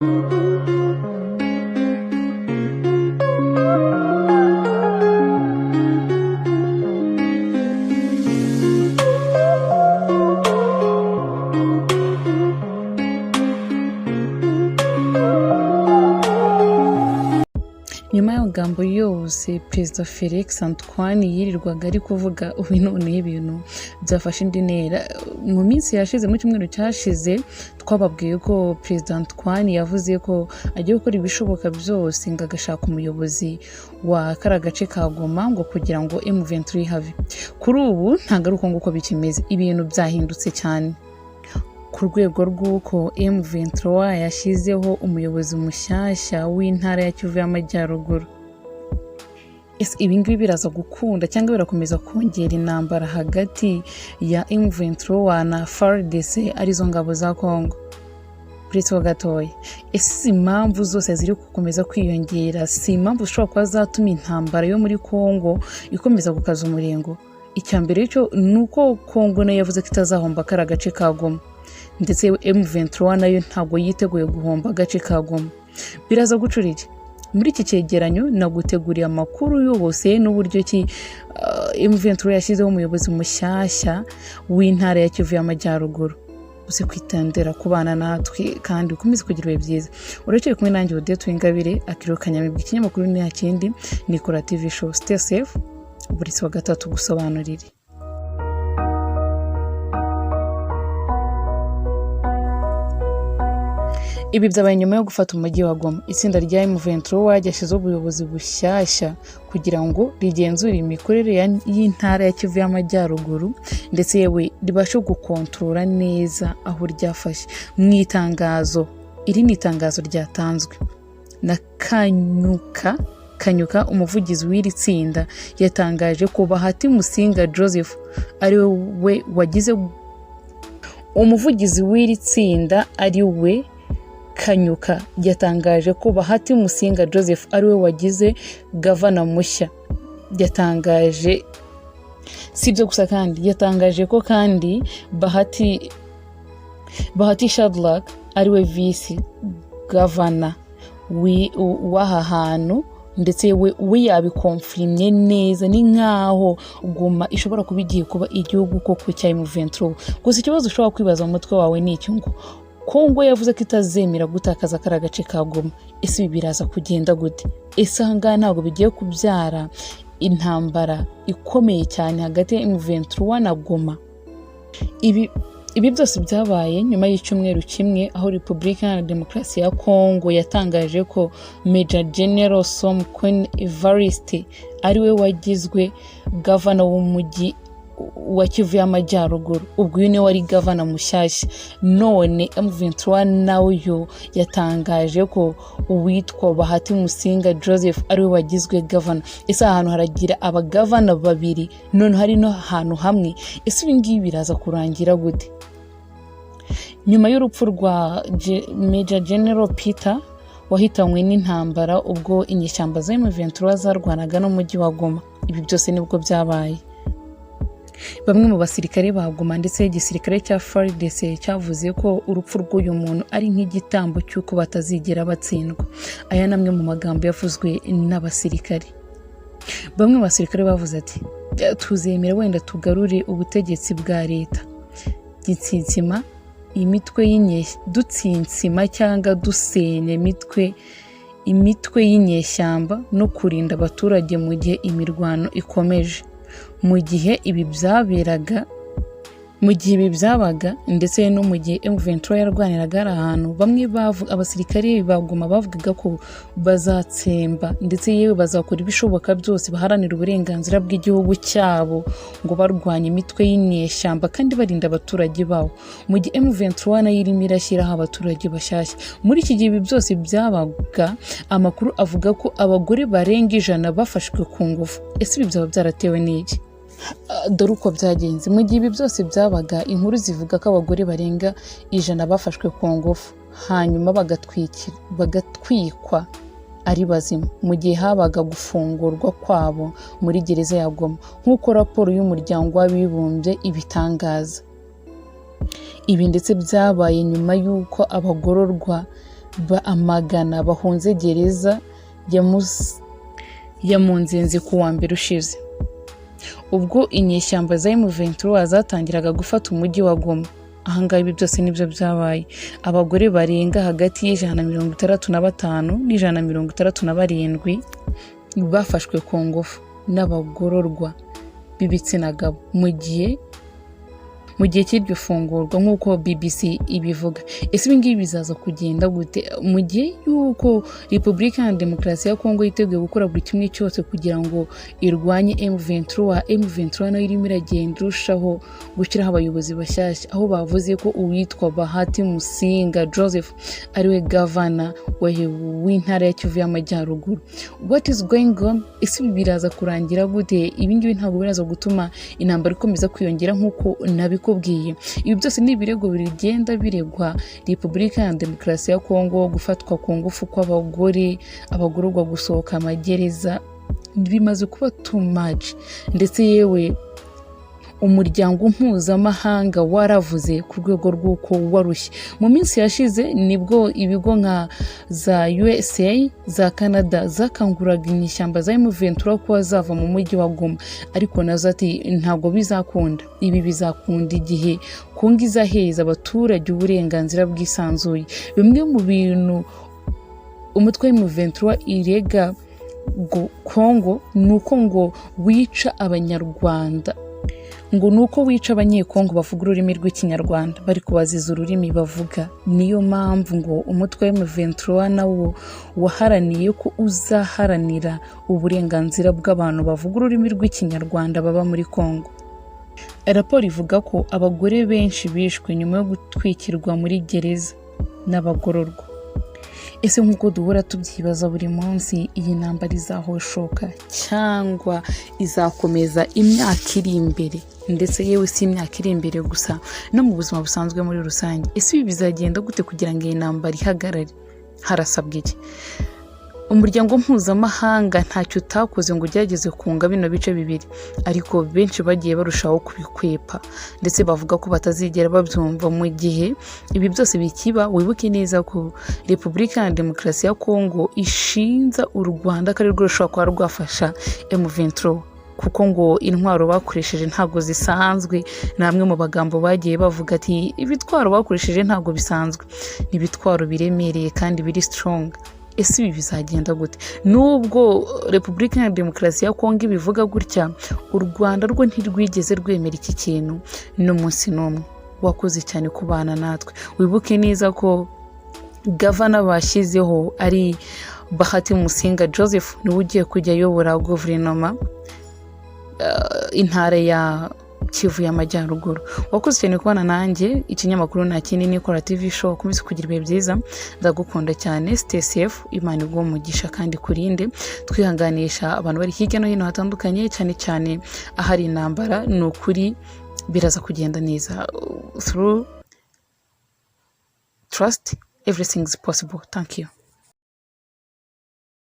Nyuma y'amagambo yose Perezida Felix Antoine yirirwaga ari kuvuga, ubu noneho ibintu byafashe indi ntera. Mu minsi yashize, mu cyumweru cyashize, twababwiye ko Perezida Antoine yavuze ko agiye gukora ibishoboka byose ngo agashaka umuyobozi wa kariya gace ka Goma, ngo kugira ngo M23 ihave. Kuri ubu ntabwo ari uko nguko bikimeze, ibintu byahindutse cyane ku rwego rw'uko M23 yashyizeho umuyobozi mushyashya w'intara ya Kivu y'Amajyaruguru. Ese ibi ngibi biraza gukunda cyangwa birakomeza kongera intambara hagati ya M23 na FARDC, arizo ngabo za Congo? Uretse ho gatoya, ese izi mpamvu zose ziri gukomeza kwiyongera si impamvu zishobora kuba zatuma intambara yo muri Congo ikomeza gukaza umurego? Icya mbere cyo ni uko Congo nayo yavuze ko itazahomba kariya gace ka Goma, ndetse M23 nayo ntabwo yiteguye guhomba agace ka Goma. Biraza gucura iki? Muri iki cyegeranyo naguteguriye amakuru yose n'uburyo ki M23 yashyizeho umuyobozi mushyashya w'intara ya Kivu y'Amajyaruguru. Uze kwitondera kubana natwe kandi ukomeze kugira ibihe byiza. Uracyari kumwe nanjye, Odette Uwingabire Akiriho Kanyamibwa. Ikinyamakuru ni kindi, ni Kora TV Show. Stay safe, buri wa gatatu gusobanurire. Ibi byabaye nyuma yo gufata umujyi wa Goma. Itsinda rya M23 ryashyizeho ubuyobozi bushyashya kugira ngo rigenzure imikorere y'intara ya Kivu y'Amajyaruguru, ndetse yewe ribashe gukontorora neza aho ryafashe. Mu itangazo, iri ni itangazo ryatanzwe na Kanyuka Kanyuka, umuvugizi w'iri tsinda, yatangaje ko Bahati Musinga Joseph ari we wagize umuvugizi w'iri tsinda, ari we Kanyuka, yatangaje ko Bahati Musinga Joseph ari we wagize gavana mushya. Yatangaje, si ibyo gusa kandi, yatangaje ko kandi Bahati Shadrack ari we visi gavana w'aha hantu, ndetse we yabikomfirimye neza. Ni nkaho Goma ishobora kuba igiye kuba igihugu koko cya M23. Gusa ikibazo ushobora kwibaza mu mutwe wawe ni iki: ngo Kongo yavuze ko itazemera gutakaza kariya gace ka Goma, ese ibi biraza kugenda gute? Ese aha ngaha ntabwo bigiye kubyara intambara ikomeye cyane hagati ya M23 na Goma? Ibi byose byabaye nyuma y'icyumweru kimwe aho Repubulika Iharanira Demokarasi ya Kongo yatangaje ko Major General Somkwen Evariste ari we wagizwe gavana w'umujyi wa Kivu y'Amajyaruguru. Ubwo uyu niwe wari gavana mushyashya. None M23 nayo yatangaje ko uwitwa Bahati Musinga Joseph ariwe wagizwe gavana. Ese aha hantu haragira abagavana babiri, none hari no ahantu hamwe? Ese ibi ngibi biraza kurangira gute? Nyuma y'urupfu rwa Major General Peter wahitanywe n'intambara ubwo inyeshyamba za M23 zarwanaga n'umujyi wa Goma, ibi byose nibwo byabaye. Bamwe mu basirikare ba Goma ndetse igisirikare cya FARDC cyavuze ko urupfu rw'uyu muntu ari nk'igitambo cy'uko batazigera batsindwa. Aya ni amwe mu magambo yavuzwe n'abasirikare. Bamwe mu basirikare bavuze ati: "Tuzemera wenda tugarure ubutegetsi bwa leta gitsinsima imitwe y'inyeshyamba, dutsinsima cyangwa dusenya imitwe y'inyeshyamba no kurinda abaturage mu gihe imirwano ikomeje." Mu gihe ibi byabaga, ndetse no mu gihe M23 yarwaniraga hari ahantu, bamwe abasirikare ba Goma bavugaga ko bazatsemba, ndetse yewe bazakora ibishoboka byose baharanira uburenganzira bw'igihugu cyabo, ngo barwanye imitwe y'inyeshyamba kandi barinda abaturage babo, mu gihe M23 nayo irimo irashyiraho abaturage bashyashya. Muri iki gihe ibi byose byabaga, amakuru avuga ko abagore barenga 100 bafashwe ku ngufu. Ese ibi byaba byaratewe n'iki? Dore uko byagenze. Mu gihe ibi byose byabaga, inkuru zivuga ko abagore barenga 100 bafashwe ku ngufu, hanyuma bagatwikwa ari bazima mu gihe habaga gufungurwa kwabo muri gereza ya Goma, nk'uko raporo y'Umuryango w'Abibumbye ibitangaza. Ibi ndetse byabaye nyuma y'uko abagororwa ba amagana bahunze gereza ya Munzenze ku wa mbere ushize, ubwo inyeshyamba za M23 zatangiraga gufata umujyi wa Goma. Ahangaha ibi byose nibyo byabaye. Abagore barenga hagati y'165 n'167 bafashwe ku ngufu n'abagororwa b'ibitsina gabo mu gihe cy'iryo fungurwa, nk'uko BBC ibivuga. Ese ibi ngibi bizaza kugenda gute mu gihe y'uko Repubulika ya Demokarasi ya Kongo yiteguye gukora buri kimwe cyose kugira ngo irwanye M23? M23 nayo irimo iragenda irushaho gushyiraho abayobozi bashyashya, aho bavuze ko uwitwa Bahati Musinga Joseph ariwe gavana w'intara ya Kivu y'Amajyaruguru? What is going on? Ese ibi biraza kurangira gute? Ibi ngibi ntabwo biraza gutuma intambara ikomeza kwiyongera? Nk'uko nabikubwiye, ibi byose ni ibirego bigenda biregwa Repubulika ya Demokarasi ya Kongo: gufatwa ku ngufu kw'abagore, abagororwa gusohoka amagereza. Bimaze kuba too much. Ndetse yewe umuryango mpuzamahanga waravuze ku rwego rw'uko warushye. Mu minsi yashize nibwo ibigo nka za USA, za Canada zakanguraga inyeshyamba za M23 kuba zava mu mujyi wa Goma, ariko nazo ati ntabwo bizakunda. Ibi bizakunda igihe Kongo izahereza abaturage uburenganzira bwisanzuye. Bimwe mu bintu umutwe wa M23 irega Kongo ni uko ngo wica Abanyarwanda, ngo ni uko wica Abanyekongo bavuga ururimi rw'Ikinyarwanda, bari kubaziza ururimi bavuga. Niyo mpamvu ngo umutwe wa M23 nawo waharaniye ko uzaharanira uburenganzira bw'abantu bavuga ururimi rw'Ikinyarwanda baba muri Kongo. Raporo ivuga ko abagore benshi bishwe nyuma yo gutwikirwa muri gereza n'abagororwa. Ese nk'uko duhora tubyibaza buri munsi, iyi ntambara izahoshoka cyangwa izakomeza imyaka iri imbere? Ndetse yewe si imyaka iri imbere gusa, no mu buzima busanzwe muri rusange. Ese ibi bizagenda gute kugira ngo iyi ntambara ihagarare? Harasabwa iki? Umuryango mpuzamahanga ntacyo utakoze ngo ugerageze kunga bino bice bibiri, ariko benshi bagiye barushaho kubikwepa, ndetse bavuga ko batazigera babyumva mu gihe ibi byose bikiba. Wibuke neza ko Repubulika ya Demokarasi ya Kongo ishinja u Rwanda ko ari rwo rushobora kuba rwafasha M23, kuko ngo intwaro bakoresheje ntabwo zisanzwe. Ni amwe mu magambo bagiye bavuga ati ibitwaro bakoresheje ntabwo bisanzwe, ni ibitwaro biremereye kandi biri strong. Ese ibi bizagenda gute? Nubwo Repubulika ya Demokarasi ya Kongo ibivuga gutya, u Rwanda rwo ntirwigeze rwemera iki kintu n'umunsi n'umwe. Wakoze cyane kubana natwe. Wibuke neza ko gavana bashyizeho ari Bahati Musinga Joseph, niwe ugiye kujya ayobora guverinoma intara ya Kivu y'Amajyaruguru. Wakoze cyane kubana nanjye. Ikinyamakuru nta kindi, Nikora TV Show. Ukomeze kugira ibihe byiza, ndagukunda cyane. Stay safe, Imana iguhe umugisha kandi kurinde. Twihanganisha abantu bari hirya no hino hatandukanye, cyane cyane ahari intambara. Ni ukuri biraza kugenda neza. Through trust, everything is possible. Thank you.